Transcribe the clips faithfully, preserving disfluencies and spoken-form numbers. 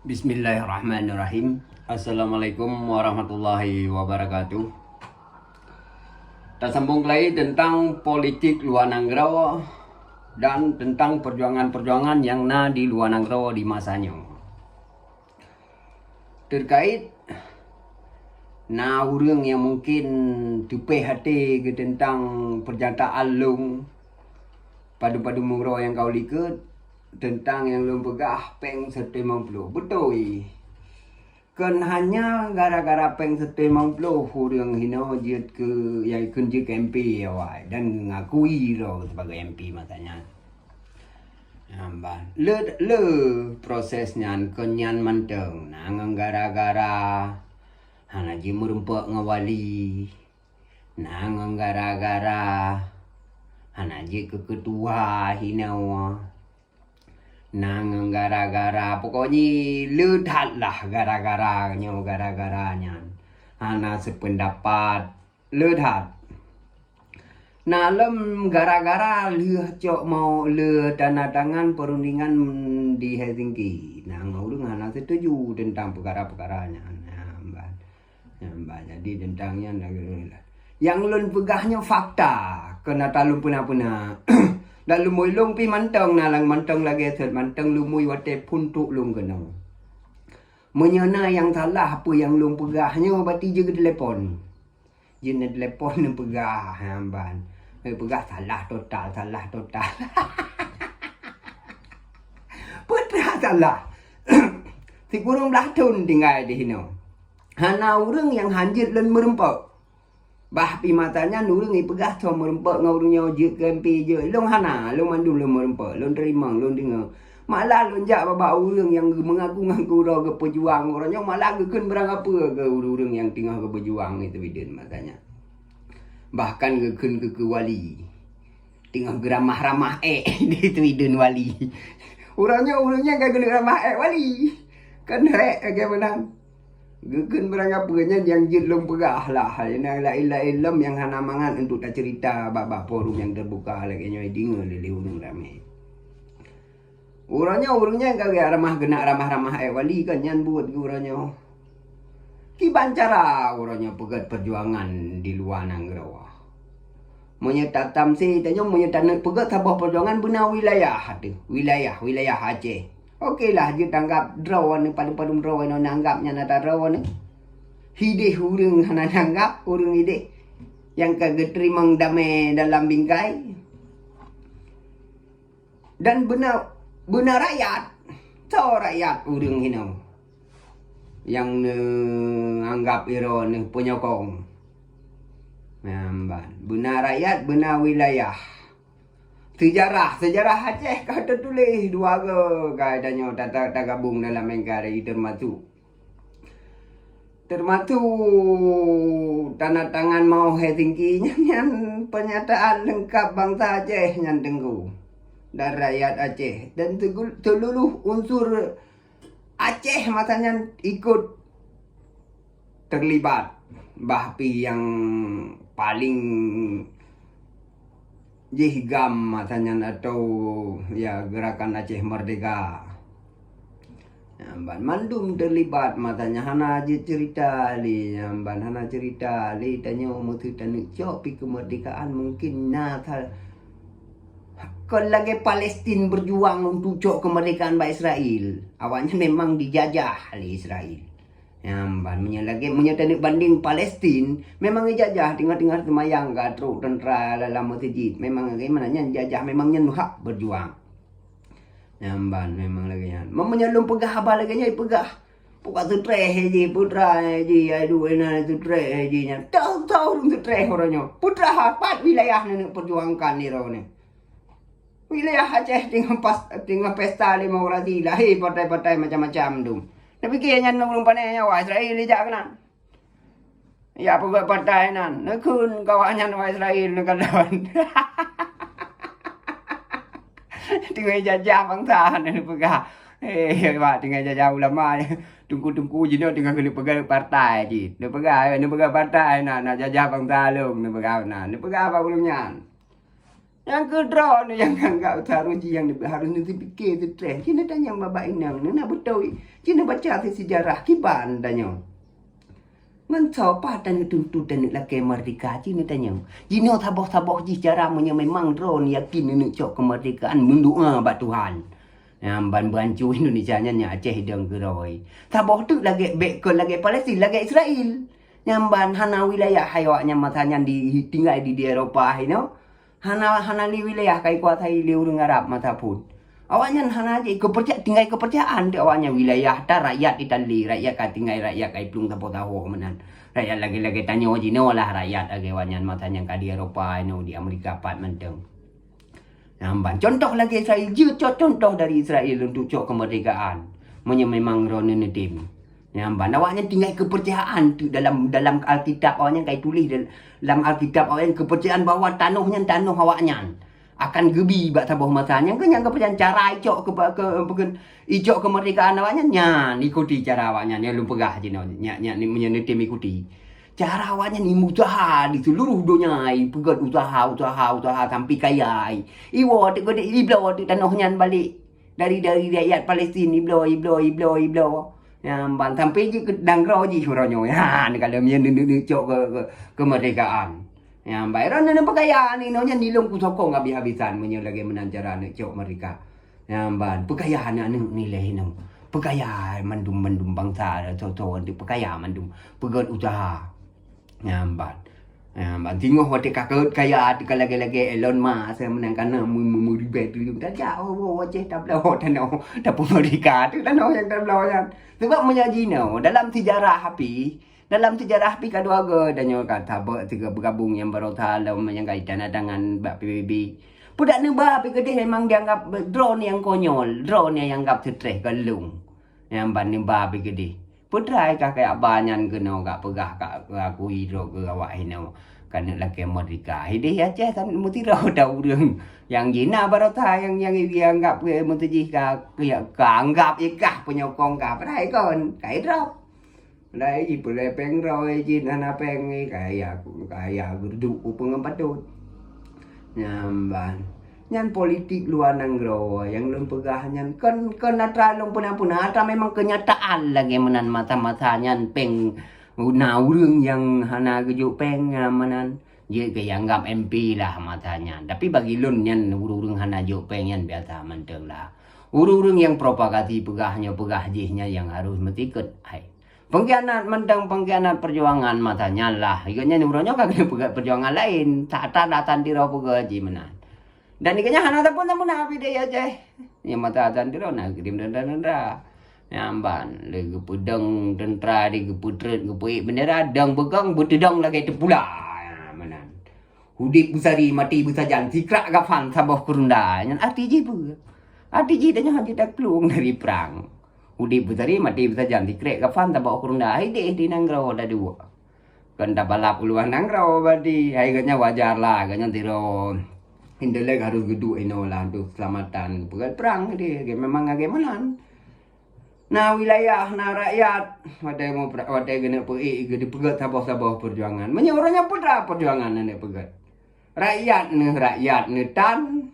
Bismillahirrahmanirrahim. Assalamualaikum warahmatullahi wabarakatuh. Tasambong lagi tentang politik luwa nanggroe dan tentang perjuangan-perjuangan nyang na di luwa nanggroe di masa nyoe. Terkait na ureuëng nyang mungkin teupeh até geuh tentang pernyataan lôn padum-padum uroe nyang ka likot tentang nyang lôn peugah péng sireutoh limong ploh. Beutôi. Kon hanya gara-gara péng sireutoh limong ploh ureuëng hinoe jeuet keu, ya, kheun jeuet keu M P awai dan ngakui droe sebagai M P masa nyan. Nyan ban. Le, le proses nyan kon nyan mantong. Na ngon gara-gara hana jimeurumpok ngon wali. Na ngon gara-gara hana jeuet keu keutua hinoe. Na ngon gara-gara, pokoknya le that lah gara-gara nyoe gara-gara nyan. Hana sependapat, le that. Na lom gara-gara lheueh cok mau le tanda tangan perundingan di Helsinki. Na ngon ureuëng hana setuju tentang peukara-peukara nyan. Nah, ban. Nyan ban. Jadi tentang nyan lagée nyoe lah. Nyang lôn peugah nyoe fakta, kon ata lôn peuna-peuna. Dan lumui lôn pih mantong na lam mantong lagée sot mantong lumui watée phon trok lôn keunoe. Meunyoe na nyang salah peue nyang lôn peugah nyoe, berarti jeuet keu telepon. Jeuet neutelepon neupeugah, ha, ban. Neupeugah salah total, salah total. Peue teuma salah? Sikureueng blaih thon tinggai di hinoe. Hana ureuëng nyang hanjeuet lôn meurumpok. Bah pih masa nyan ureuëng jipeugah soe meurumpok ngon ureuëng nyoe jeuet keu M P jeuet. Lôn hana, lôn mandum lôn meurumpok, lôn teurimong, lôn deungoe. Malah lôn jak babah ureuëng nyang geumeungaku-ngaku droe geupeujuang uroe nyoe, malah geukheun beurangkapeue keu ureuëng-ureuëng nyang teungoh geupeujuang di Sweden masa nyan. Bahkan geukheun keu, keu wali. Teungoh geuramah-ramah ék di Sweden wali. Uroe nyoe ureuëng nyan ka keuneuk ramah ék wali. Kan hék lagée meunan. Geukheun beurangkapeue nyan nyang jeuet lôn peugah lah. Nyang laén-laén lom nyang hana mangat untuk taceurita bak-bak forum nyang teubuka lagée nyoe deungoe lé, lé ureuëng ramé. Uroe nyoe ureuëng nyan ka geuramah, geuneuk ramah-ramah ék wali kan nyan buet geuh uroe nyoe. Kiban cara uroe nyoe peugét peujuangan di luwa nanggroe. Meunyoe tatamsé tanyoe, meunyoe taneuk peugét saboh peujuangan beuna wilayah ateueh, wilayah, wilayah Aceh. Oke lah, jeuet anggab droeneuh, padum-padum droeneuh anggab nyan ata droeneuh. Hideh ureuëng hana anggab, ureuëng hideh nyang ka geuteurimong damé dalam bingkai. Dan beuna, beuna rakyat, soe rakyat ureuëng hinoe nyang neuanggab droeneuh peunyokong. Nyan ban. Beuna rakyat, beuna wilayah. Seujarah, seujarah Aceh ka teutuléh dua goe ka tanyoe ta-, ta-, tagabong dalam N K R I teumasok. Teumasok tanda tangan Mao Helsinki nyan, nyan pernyataan leungkap bansa Aceh nyan Teungku dan rakyat Aceh dan seululuh unsur Aceh masa nyan ikot terlibat. Bah pih nyang paling jih GAM masa nyan atau ya Gerakan Aceh Merdeka. Nyan ban mandum terlibat masa nyan hana jiceurita lé, nyan ban hana ceurita lé tanyoe meuseu taneuk cok pih keumeurdekaan mungkin na sa-, kon lagée Palestin berjuang untuk cok keumeurdekaan bak Israel. Awaknyan memang dijajah lé Israel. Nyan ban meunyoe lagée, meunyoe taneuk bandeng Palestin, memang dijajah teungoh-teungoh seumayang ka trok teuntra lam meuseujid. Memang lagée meunan nyan dijajah, memang nyan hak berjuang. Nyan ban memang lagée nyan. Meunyoe lôn peugah haba lagée nyan, peugah. Peugah seutreh jih, putra jih, ai duek inan seutreh jih nyan. Tau-tau ureuëng seutreh uroe nyoe. Putra pat wilayah neuneuk perjuangkan di droeneuh. Wilayah Aceh teungoh pas, teungoh pesta demokrasi, lahé partai-partai macam-macam tu. Neupiké nyan ureuëng pané nyan, wah, Israel ijak keunan. Ya, peugét partai nan. Neukheun kawan nyan, wah, Israel neukalon. Teungoh jajah bansa, neupeugah. Eh, wah, teungoh jajah ulama. Teungku-teungku jinoe teungoh keuneuk peugét partai jih. Neupeugah, neupeugét partai nan, nak jajah bansa lôn, neupeugah nan. Neupeugah bak ureuëng nyan. Nyang keudroe nyoe nyang anggap seharus jih nyang harus neupike seutreh. Cina tanyong babah inong, neuna beutôi. Cina baca si sejarah kiban tanyong. Ngon soe paih taneuk tuntut taneuk lakée meurdeka cina tanyong. Jinoe saboh-saboh jih cara meunyoe memang droe yakin neuk cok keumeurdekaan meudoa bak Tuhan. Nyang ban beuancu Indonesia nyan nyang Aceh idong keudroe. Saboh teuk lagée bék kon lagée Palestin, lagée Israel. Nyang ban hana wilayah hai awaknyan masa nyan di, tinggai di, di Eropa hai nyoe. Hana, hana lé wilayah ka ikuasai lé ureuëng Arab masa phon. Awaknyan hana jih keupercaya, tinggai keupercayaan teuh awaknyan wilayah ta rakyat Itali, rakyat ka tinggai rakyat ka iplueng sapo-sapo meunan. Rakyat lagée-lagée tanyoe jinoe lah rakyat lagée awaknyan masa nyan ka di Eropa inoe di Amerika pat mantong. Nyang ban contoh lagée Israel, jeuet cok contoh dari Israel untuk cok keumeurdekaan. Meunyoe memang droeneuh neutem. Nyang ban awaknyan tinggai keupercayaan tu dalam, dalam Alkitab awaknyan kai tuléh dal-, dalam Alkitab awaknyan keupercayaan bahwa tanoh nyan tanoh awaknyan. Akan geubi bak saboh masa nyan keuh nyang keupercayaan cara icok ke, ke, ke, icok keumeurdekaan awaknyan nyan ikuti cara awaknyan nyang lôn peugah jinoe nyan, nyan meunyoe neutem ikuti. Cara awaknyan imusaha di seluruh donya, ipeugét usaha, usaha, usaha sampai kaya. Iwoe teuk geude ibloe teuk tanoh nyan balek dari, dari rakyat Palestin ibloe, ibloe, ibloe, ibloe. Nyang ban sampai jih keu nanggroe jih uroe nyoe. Ha, ni kalau mien neuk cok ke, ke, kemerdekaan. Nyang ban droeneuh peukaya ni nyoe nyan dilong kusokong habis-habisan meunyoe lagée meunan cara neuk cok merdeka. Nyang ban peukaya aneuk-aneuk nilai nyoe. Peukaya mandum-mandum bangsa soe-soe peukaya mandum peugét usaha. Nyang ban. Nyang ban singoh watée ka keuet kaya teuka lagée-lagée Elon Musk meunan kana meuribée triliun tajak oh Aceh tabloe tanoh tapeumerdeka teuh tanoh nyang tabloe nyan. Sebab meunyoe jinoe dalam sejarah api, dalam sejarah api ka dua go tanyoe ka sabé sigoe beugabong nyang barosa lom nyang ka itanda tangan bak P B B. Pudak neuba api keudeh memang dianggap droeneuh nyang konyol, droeneuh nyang anggap seutreh galong. Nyang ban neuba api keudeh. Peutrai kah kayak ba nyan keunoe gak peugah ka akui droe keu awak hinoe ka neuk lakée merdeka. Hideh Aceh kan meusidroe ta ureuëng nyang jina barosa nyang, nyang ianggap meuteujih ka, ka anggap ikah penyokong ka peudai kon ka idroe. Dai jih peulée péng droe jih hana péng kaya, kaya geuduek peue ngon patôt. Nyang ban. Nyan politik luwa nanggroe nyang lôn peugah nyan kon, kon atra lôn peuna-peuna, atra memang keunyataan lagée meunan masa-masa nyan péng na ureuëng nyang hana geujok péng meunan jeuet keu anggap M P lah masa nyan. Tapi bagi lôn nyan ureuëng-ureuëng hana jok péng nyan biasa mantong lah. Ureuëng-ureuëng nyang propagasi peugah nyoe peugah jih nyan nyang harus meutikot hai. Pengkhianat mantong pengkhianat perjuangan masa nyan lah. Ikut nyan uroe nyoe ka keuneuk peugah perjuangan laén. Atra datang di roh peugah jih meunan. Dan ikut nyan hana sapeue-sapeue na pih di Aceh. Nyang mata datang di roh na kirim tentara-tentara. Nyang ban lé geupeudong tentara di geupeutrét geupeuék bendera dong beugong beuteudong lagée teupula. Meunan. Udeb beusari mati beusajan sikrak gafan saboh keurunda. Nyan arti jih peue? Arti jih tanyoe hana taklueng dari prang. Udeb beusari mati beusajan sikrek gafan saboh keurunda hideh di nanggroe daduek. Kon tabalap u luwa nanggroe badi hai geuhnyan wajar lah geuhnyan sidroe intelek harus geuduek inoe lah untuk keuseulamatan peugét prang hideh memang lagée meunan. Na wilayah na rakyat watée watée geuneuk peuék geupeugét saboh-saboh perjuangan. Meunyoe uroe nyoe peue atra perjuangan aneuk peugét? Rakyat neuh rakyat neuh tan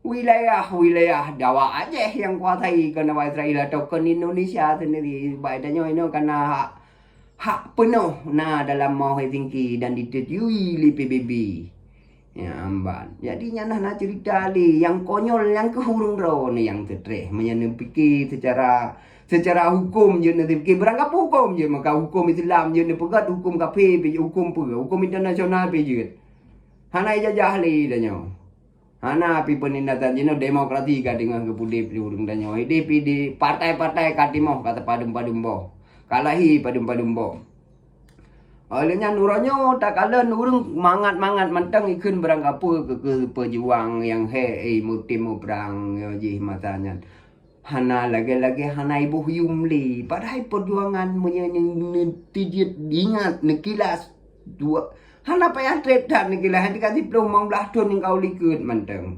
wilayah-wilayah dawa Aceh nyang kuasai kon dawa Israel atawa kon Indonesia sendiri. Bak tanyoe inoe kana hak, hak peunoh na dalam mau Helsinki dan ditetujui lé P B B. Nyang ban. Jadi nyan hana cerita lé nyang konyol nyang keuh ureuëng droe nyang seutreh meunyoe neupike secara secara hukum je neupike beurangkapeue hukum je maka hukum Islam je neupeugét hukum kafé pih hukum peue hukum internasional pih jeuet. Hana ijajah lé tanyoe. Hana pih peunindasan jinoe demokrasi ka teungoh geupeudeb di ureuëng tanyoe. Ideh pih di partai-partai ka timoh ka teupadum-padum boh. Ka lahé padum-padum boh. Óh lheueh nyan uroe nyoe takalon ureuëng mangat-mangat mantong ikheun beurangkapeue keu, keu peujuang nyang hék, eh, mutim muprang nyoe jih masa nyan. Hana lagée-lagée hana iboh yum lé. Padahai peujuangan meunyoe neutijeuet ingat neukilas dua hana payah treb that neukilas hana dikasih ploh limong blaih thon nyang ka u likot mantong.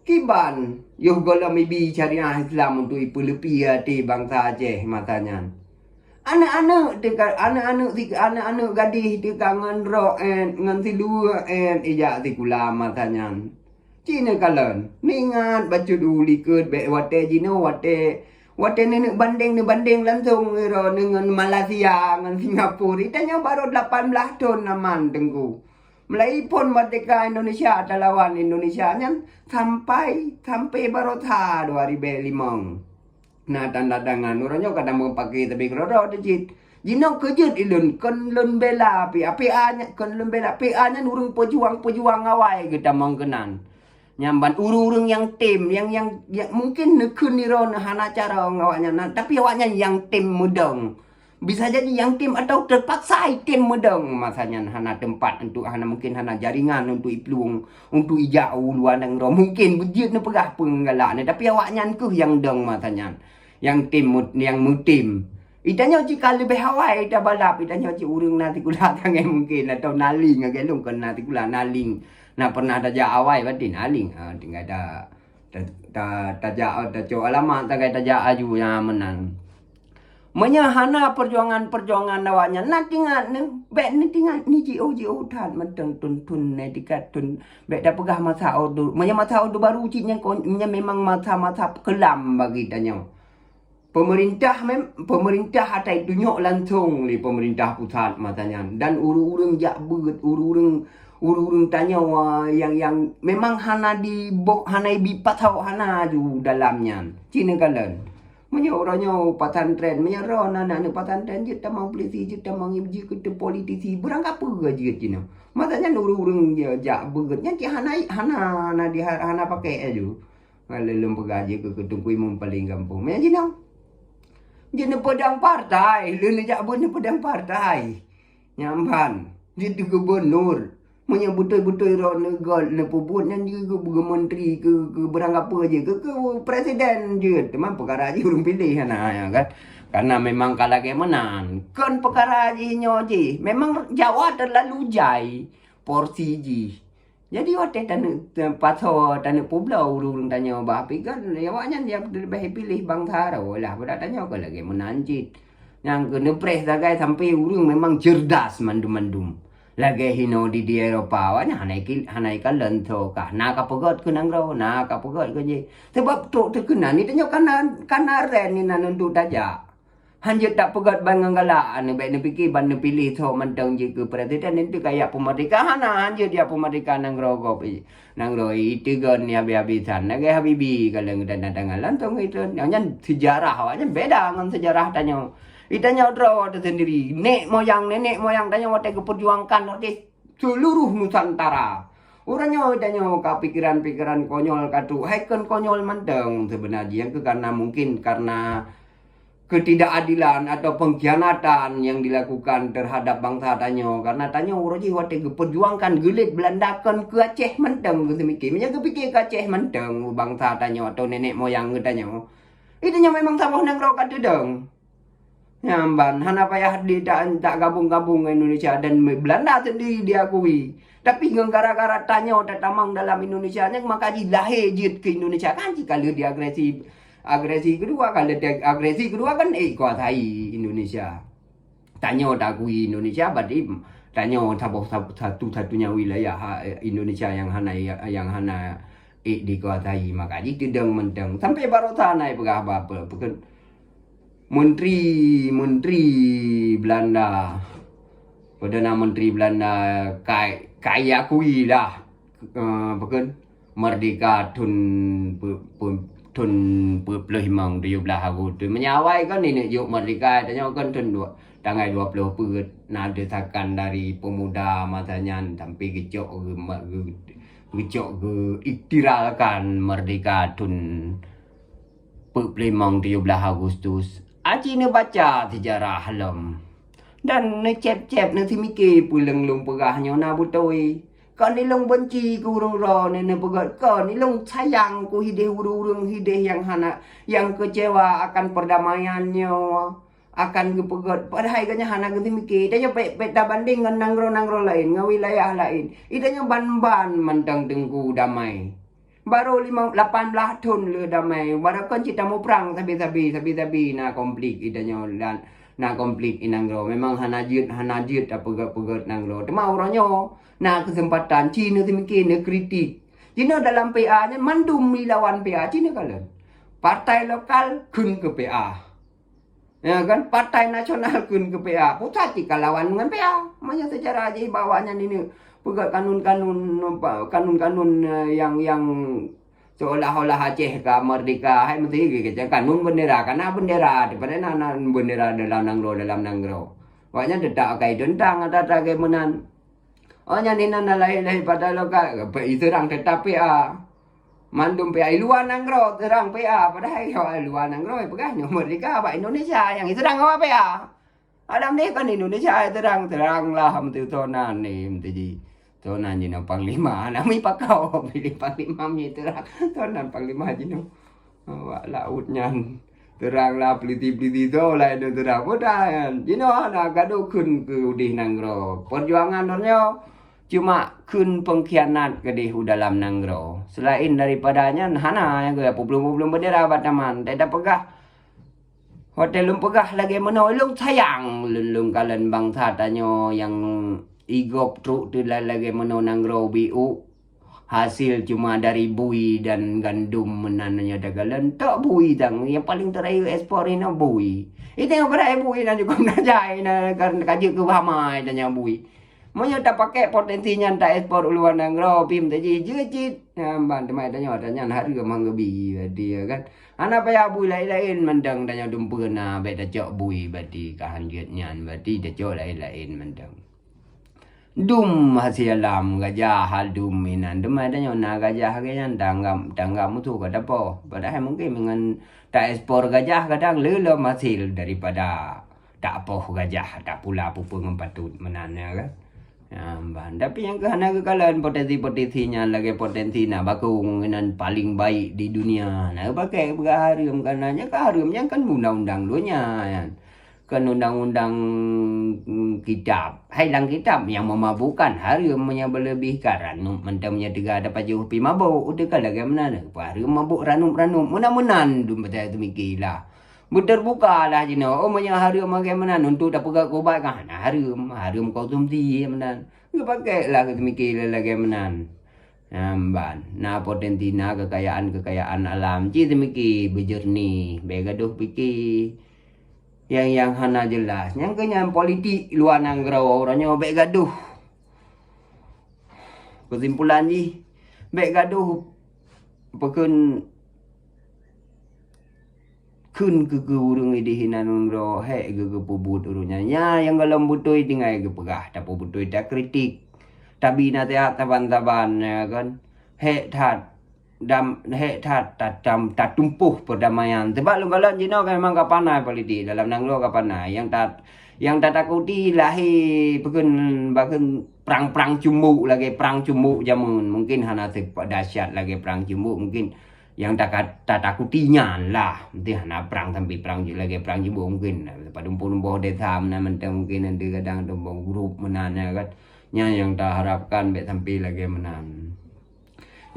Kiban yoh gohlom ibi syariah Islam untuk ipeuleupi até bansa Aceh masa nyan. Aneuk-aneuk teuka, aneuk-aneuk si, aneuk-aneuk gadih teuka ngon rok ét, ngon siluweue ét ijak sikula masa nyan. Cit neukalon, neuingat bacut u likot bék watée jinoe, watée, watée neuneuk bandeng, neubandeng langsong droeneuh ngon Malaysia, ngon Singapura. Itanyoe barô lapan blaih thon aman Teungku. Mulai phon merdeka Indonesia talawan Indonesia nyan sampai, sampai barosa dua ribée limong. Na tanda tangan uroe nyoe ka tamong paké sabé keudroe-droe teuh cit. Jinoe keujeuet ilôn kon lôn bela P A, P A nyan kon lôn bela, P A nyan ureuëng peujuang-peujuang awai geutamong keunan. Nyang ban ureuëng-ureuëng nyang tem, nyang, nyang, nyang mungken neukheun nirok hana cara ngon awaknyan, tapi awaknyan nyang tem meudong. Bisa jadi nyang tem atau terpaksa item meudong masa nyan hana teumpat untuk, hana, mungkin hana jaringan untuk iplueng, untuk ijak u luwa nanggroe. Mungkin beujeuet neupeugah peue galak nyan, tapi awaknyan keuh nyang dong masa nyan. Nyang tem mu-, nyang meutem. Itanyoe cit ka leubeh awai tabalap, itanyoe cit ureuëng na sikula tangai mungkin atau naling, lagée lôn kon na sikula naling. Na pernah tajak awai berarti naling. Ha, tinggai ta, ta, ta, tajak, tacok alamat tagai tajak aju nyan meunan. Meunyoe hana perjuangan-perjuangan awaknyan, na tingat neu, bék neutingat ni jiôh-jiôh that mantong thon-thon nai tingkat thon. Bék tapeugah masa orde. Meunyoe masa orde baru cit nyan kon, nyan memang masa-masa keulam bagi tanyoe. Pemerintah mem-, pemerintah atai tunyok langsong lé pemerintah pusat masa nyan. Dan ureuëng-ureuëng jak beuet, ureuëng-ureuëng, ureuëng-ureuëng tanyoe nyang, nyang memang hana diboh, hana ibi pathok, hana ju dalam nyan. Cit neukalon. Meunyoe uroe nyoe pesantren, meunyoe droe na aneuk pesantren jeuet tamong polisi, jeuet tamong jeuet keu politisi, beurangkapeue jeuet jinoe. Masa nyan ureuëng-ureuëng jak beuet nyan cit hana, hana, hana di, hana pakai aju. Ngon lôn peugah jih keu, keu Teungku Imum paleng gampông. Meunyoe jinoe, jeuet neupeudong partai, lôn jak beuet neupeudong partai. Nyan ban, jeuet keu gubernur. Meunyoe beutôi-beutôi droe neugol, neupeubuet nyan jeuet keu, keu menteri, keu, keu beurangkapeue jih, keu, keu presiden jeuet. Teuma peukara jih ureuëng piléh hana, ya kan? Karena memang ka lagée meunan. Kon peukara jih nyoe jih. Memang Jawa terlalu jai porsi jih. Jadi watée taneuk, pasoe taneuk peubloe ureuëng-ureuëng tanyoe bah pigan, awaknyan ya leubeh piléh bansa roe lah, beudak tanyoe keu lagée meunan cit. Nyang keuneuk preh sagai sampai ureuëng memang cerdas mandum-mandum. Lagée hinoe di, di Eropa, awaknyan hana ki-, hana ikalon soe kah. Na ka peugét keu nanggroe, na ka peugét keu jih. Sebab trok teukeunan, itanyoe kana, kana ren inan untuk tajak. Hanjeuet tapeugét ban ngon galak, aneuk bék neupike ban neupiléh soe mantong jeuet keu presiden, nyan teuh kaya peumeurdeka hana, hanjeuet jak peumeurdeka nanggroe gob, nanggroe iteugon ni habéh-habésan. Lagée Habibie ka lheueh geutandatangan langsong itu. Nyan seujarah awaknyan beda ngon seujarah tanyoe. Itanyoe droe teuh sendiri, nek moyang, nenek moyang tanyoe watée geupeujuangkan watée seuluruh Nusantara. Uroe nyoe tanyoe ka pikeran-pikeran konyol ka trok, hai kon konyol mantong seubeuna jih, nyang keu karena mungkin karena ketidakadilan atau pengkhianatan yang dilakukan terhadap bansa tanyoe. Karena tanyoe uroe jih watée geupeujuangkan geulet Belanda kon keu Aceh mantong geuseumiké. Meunyoe geupike keu Aceh mantong bansa tanyoe atau nenek moyang geutanyoe, itanyoe memang saboh nanggroe ka teudong. Nyan ban, hana payah di ta-, tagabong-gabong ngon Indonesia dan me-, Belanda sendiri diakui. Tapi ngon gara-gara tanyoe tatamong dalam Indonesia nyan, maka jih lahé jeuet keu Indonesia. Kan jih ka lheueh diagresi, agresi keudua, ka lheueh diagresi keudua kan, eh, kuasai Indonesia. Tanyoe takui Indonesia, berarti tanyoe saboh sa-, satu-satunya wilayah, ha, Indonesia yang hana, yang hana, eh, dikuasai. Maka jih teudong mantong. Sampai barosa na ipeugah haba pe-, peukon Menteri-menteri Belanda, Perdana Menteri Belanda ka, ka iakui lah, eh, apa kan, merdeka thon pe-, pe-, thon peuet ploh limong, tujoh blaih Agustus. Meunyoe awai kan ineuk jok merdeka, tanyoe kan thon dua, tanggai dua ploh peuet, na desakan dari pemuda masa nyan sampai geucok geu-, geu-, geucok geu-, iktiralkan merdeka thon peuet ploh limong, tujoh blaih Agustus, aci neubaca seujarah lom. Dan neucép-cép, neuseumiké peue nyang lôn peugah nyoe na beutôi. Kon ilôn beunci keu ureuëng droe neuh, neupeugét, kon ilôn sayang keu hideh ureuëng-ureuëng hideh nyang hana, nyang keucewa akan perdamaian nyoe, akan geupeugét. Padahai gobnyan hana geuseumiké. Tanyoe bék, bék tabandeng ngon nanggroe-nanggroe laén, ngon wilayah laén. Itanyoe ban-ban mantong teungku damai. Barô limong, lapan blaih thon lheueh damai, barô kon cit tamuprang sabe-sabe, sabe-sabe na konflik itanyoe dan na konflik i nanggroe. Memang hana jeuet, hana jeuet tapeugét-peugét nanggroe. Teuma uroe nyoe na keuseumpatan ci neuseumiké, neukritik. Jinoe dalam P A nyan mandum ilawan P A ci neukalon. Partai lokal kheun keu P A. Ya kan? Partai nasional kheun keu P A. Pusat cit ka lawan ngon P A. Meunyoe seujarah jih bahwa nyan ini peugét kanun-kanun, kanun-kanun, eh, yang, yang seolah-olah Aceh ka merdeka, hai meusti kanun bendera, kana bendera, daripada na, na bendera dalam nanggroe, dalam nanggroe. Awaknyan teutap akai teuntang ata-ata meunan. Oh, nyan inan na lahé-lahé partai lokal, iseurang teutap P A. Mandum P A i luwa nanggroe seurang P A, padahai i luwa nanggroe peugah nyoe merdeka bak Indonesia, nyang iseurang awak P A. Alam deh kan Indonesia seurang, seurang lah meuti tonan ni, meuti ji. Tonan jinoe panglima, nami pakau pilih panglima mi seurang, tonan panglima jinoe. Awak laôt nyan. Seurang lah peliti-peliti tu lah itu seurang. Mudah kan. Jinoe hana gadoh kheun keu udeh nanggroe. Perjuangan donya cuma kheun pengkhianat keudeh u dalam nanggroe. Selain daripada nyan hana nyang keu peuplueng-peuplueng bendera bak taman. Dai tapeugah, watée lôn peugah lagée meunoe, lôn sayang lôn, lôn kalon bansa tanyoe nyang igop trok teu lagée meunoe nanggroe biuk. Hasil cuma dari bui dan gandum meunan nyoe takalon. Tok bui tang, nyang paling terakhir ekspor inoe bui. Itu nyang berai bui na cukup na jai na kan ka jeuet keu hama tanyoe bui. Meunyoe tapakék potensi nyan taekspor u luwa nanggroe, pih meuteujih jeuet cit. Nyan ban teuma tanyoe, tanyan hareuem han geubi, berarti ya kan. Hana payah bui laén-laén mantong tanyoe dumpeue na, bék tacok bui berarti ka han jeuet nyan, berarti tacok laén-laén mantong. Dum hase alam gajah, hal dum inan. Teuma tanyoe na gajah lagée nyan, tanggap, tanggap musoh ka tapoh. Padahai mungkin ngon taekspor gajah kadang le lom hasil daripada tapoh gajah, tapula peue-peue ngon patut meunan, ya kan? Ya, ban. Tapi nyang keu hana geukalon potensi-potensi nyan lagée potensi na bakong inan paling baik di dunia. Na geupakék peugah hareuem, karena nyan ka hareuem, nyan kan undang-undang donya nyan. Kan undang-undang, mm, kitab. Hai lam kitab nyang memabukkan hareuem meunyoe beuleubeh ka ranup mantong meunyoe teuga tapajoh pi mabuk. Teuka lagée meunan, hareuem mabuk ranup-ranup. Meunan-meunan dum beutai teumiki lah. Beuteubuka lah jinoe, oh, meunyoe hareuem lagée meunan, untuk tapeugah ubat kan hana hareuem, hareuem konsumsi meunan. Geupakék lah keu teumiki lagée meunan. Nyan ban, na potensi, na kekayaan-kekayaan alam. Ci teumiki beujeureunih, bék gadoh pike nyang, nyang hana jeulaih. Nyang keu nyan politik luwa nanggroe uroe nyoe bék gadoh. Keusimpulan jih, bék gadoh peukheun kheun keu, keu ureuëng ideh inan nanggroe hék geu-, geupeubuet ureuëng nyan. Nya nyang gohlom beutôi tinggai geupeugah, tapeubeutôi takritik, tabi naseuhat saban-saban, ya kan. Hék that, dam, hék that tatam, tatumpôh peurdamaian. Sebab lôn kalon jinoe kan memang ka panai politik, dalam nanggroe ka panai. Nyang tat, nyang tatakuti lahé peukheun, bakheun prang-prang cumbok lagée prang cumbok jameun. Mungkin hana sepa-, dahsyat lagée prang cumbok, mungkin nyang taka-, tatakuti nyan lah. Mungkin hana prang sampai prang ju-, lagée prang cumbok mungkin. Padum puluh boh desa meunan mantong mungkin nanti kadang tumbong grup meunan ya kan. Nyan nyang taharapkan bék sampai lagée meunan.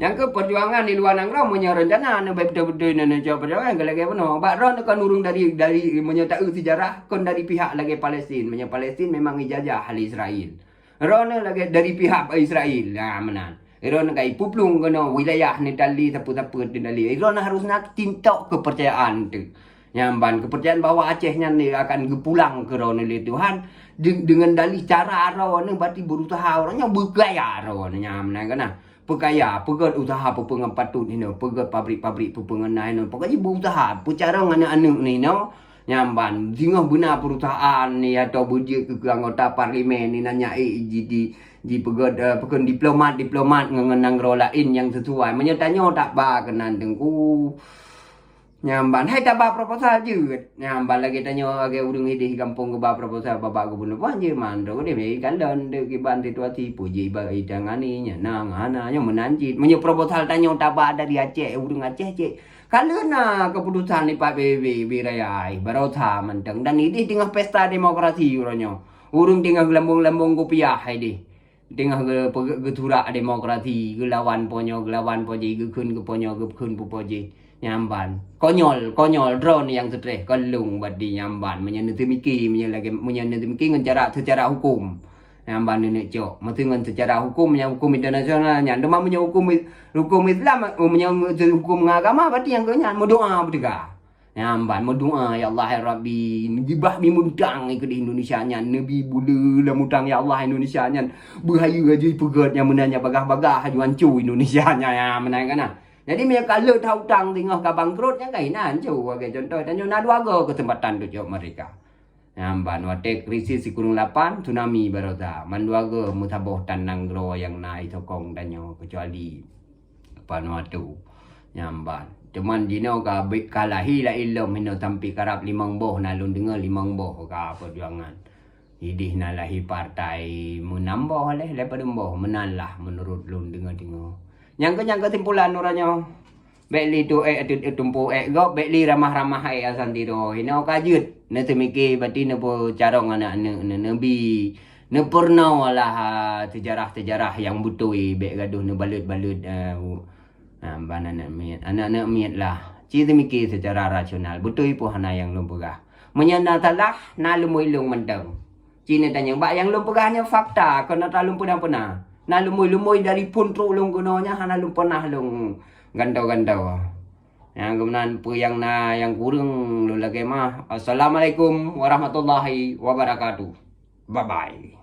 Nyang keu perjuangan di luwa nanggroe meunyoe rencana neuh bék beutôi-beutôi neuh, neuh cok perjuangan keu lagée bunoe. Bak droeneuh kon ureuëng dari, dari meunyoe taeu sejarah kon dari pihak lagée Palestin. Meunyoe Palestin memang ijajah lé Israel. Droeneuh lagée dari pihak Israel. Nah, meunan. Droeneuh ka ipeuplueng keunoe wilayah neuh tali sapeue-sapeue teu tali. Droeneuh harus na tintok keupercayaan teu. Nyan ban keupercayaan bahwa Aceh nyan akan geupulang keu droeneuh lé Tuhan de-, deungon dalih cara droeneuh berarti berusaha uroe nyoe beukaya droeneuh nyan meunan kan nah. Peukaya, peugét usaha peue-peue ngon patut hinoe, peugét pabrik-pabrik peue-peue ngon na hinoe. Pokok jih beuusaha, peucarông aneuk-aneuk nyoe hinoe. Nyan ban, singoh beuna perusahaan ni atau beujeuet keu, keu anggota parlemen ni nanya, eh, ji, ji, jipeugét, eh, peukheun diplomat, diplomat ngon, ngon nanggroe laén nyang sesuai. Meunyoe tanyoe tak ba keunan Teungku. Nyan ban, hai taba proposal jeuet. Nyan ban lagée tanyoe lagée ureuëng ideh gampông geuba proposal bak gubunur. Wah, jeuet mandum deh, meukalon deh kiban situasi peue jih bak itangani nyan na hana nyoe meunan cit. Meunyoe proposal tanyoe taba dari Aceh, ureuëng Aceh cit. Ka lheueh na keuputusan dipat B B B, B B Raya, barosa mantong. Dan ideh teungoh pesta demokrasi uroe nyoe. Ureuëng teungoh geulambong-lambong kupiah ideh. Teungoh geu-, geuturak demokrasi, geulawan po nyoe, geulawan po jih, geukheun keu po nyoe, geukheun keu po jih. Nyang ban. Konyol, konyol, droe nyang stres. Kon lôn bati nyang ban. Meunyoe neuteumiki, meunyoe lagèe, meunyoe neuteumiki ngon cara, secara hukum. Nyang ban neuneuk cok. Meuseu ngon secara hukum, nyang hukum internasional nyan. Teuma meunyoe hukum, hukum Islam, meunyoe hukum agama, bati nyang keu nyan meudoa beuteuka. Nyang ban meudoa, "Ya Allah, ya Rabbi, jibah bi mutang keudeh Indonesia nyan, neubi buleue lam utang, ya Allah, Indonesia nyan. Beuhayeue laju peugöt nyang meunan nyan bagah-bagah laju hanco Indonesia nyan," ya, meunan kan, nah. Jadi, meunyoe ka le that utang teungoh ka bangkrot, nyan ka inan hanco. Lagèe contoh, tanyoe na dua go keuseumpatan tujoh mereka. Nyang ban watèe krisis sikureueng lapan, tsunami baroesa, mandua go meusaboh tan nanggroe nyang na jisokong tanyoe, keucuali Vanuatu. Nyang ban. Cuman jinoe ka, ka lahé laén lom, hinoe sampoe karab limong boh, na lôn deungoe limong boh ka peujuangan. Ideh na lahé partai meunam boh lé, lé padum boh, meunan lah meunurot lôn deungoe-deungoe. Nyang keu, nyang keusimpulan uroe nyoe. Bèk lé tuek ék, tumpôk ék gob, bèk lé ramah-ramah ék asantiro. Hinoe ka jeuet, neuteumiki bati neupeucarông aneuk-aneuk, neu-, neubi, neupeurunoe lah, ah, seujarah-seujarah nyang beutôi, bèk gadoh neubalot-balot, eh, u-, ah, ban aneuk miet. Aneuk-aneuk miet lah, ci teumiki seucara rasional, beutôi peue hana nyang lôn peugah. Meunyoe na salah, na lumbôi lôn mantong. Ci neutanyong, bak nyang lôn peugah nyoe fakta, kon atra lôn peuna-peuna. Na lumbôi-lumbôi dari phôn trok lôn keunoe nyan hana lôn peunah lôn gantoe-gantoe. Nyang keunan peue nyang na nyang kureueng lôn lakèe meu'ah. Assalamualaikum warahmatullahi wabarakatuh. Bye bye.